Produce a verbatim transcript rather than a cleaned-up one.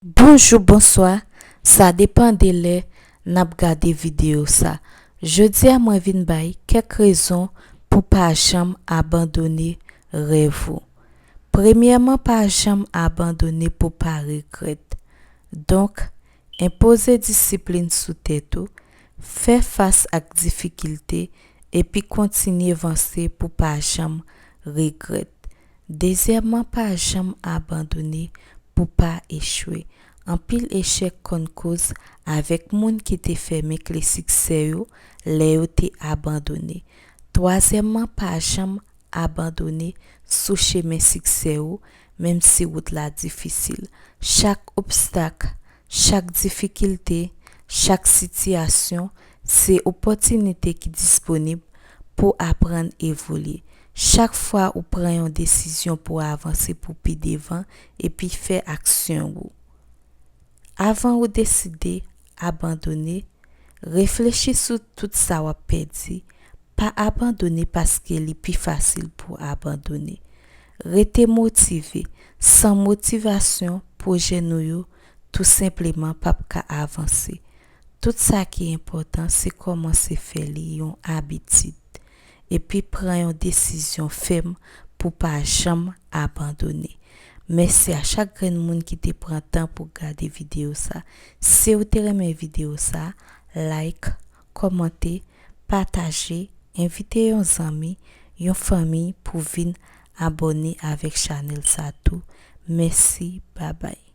Bonjou, bonswa, sa depann de lè n ap gade videyo sa. Jodi a mwen vin bay kèk rezon pou pa janm abandone rèv ou. Premyèman, pa janm abandone pou pa regrèt. Donk, enpoze disiplin sou tèt ou, fè fas ak difikilte, epi kontinye vanse pou pa janm regrèt. Dezyèmman, pa janm abandone pou pa echwe. Anpil echèk konn koz avèk moun ki te fèmen kle siksè yo lè yo te abandone. Twazyèmman, pa janm abandone sou chemen siksè ou, menm si wout la difisil. Chak obstak, chak difikilte, chak sitiyasyon, se opòtinite ki disponib pou aprann evolye. Chak fwa ou pran yon desizyon pou avanse pou pi devan epi fè aksyon ou. Avan ou deside abandone, reflechi sou tout sa w ap pèdi. Pa abandone paske li pi fasil pou abandone. Rete motive. San motivasyon, pwojè nou yo tou senpleman p ap ka avanse. Tout sa ki enpòtan, se kòmanse fè li yon abitid. Epi pran yon desizyon fèm pou pa janm abandone. Mèsi a chak grenn moun ki te pran tan pou gade videyo sa. Si w te renmen videyo sa, like, kòmante, pataje, envite yon zanmi, yon fanmi pou vin abòne avèk chanèl sa tou. Mèsi, babay.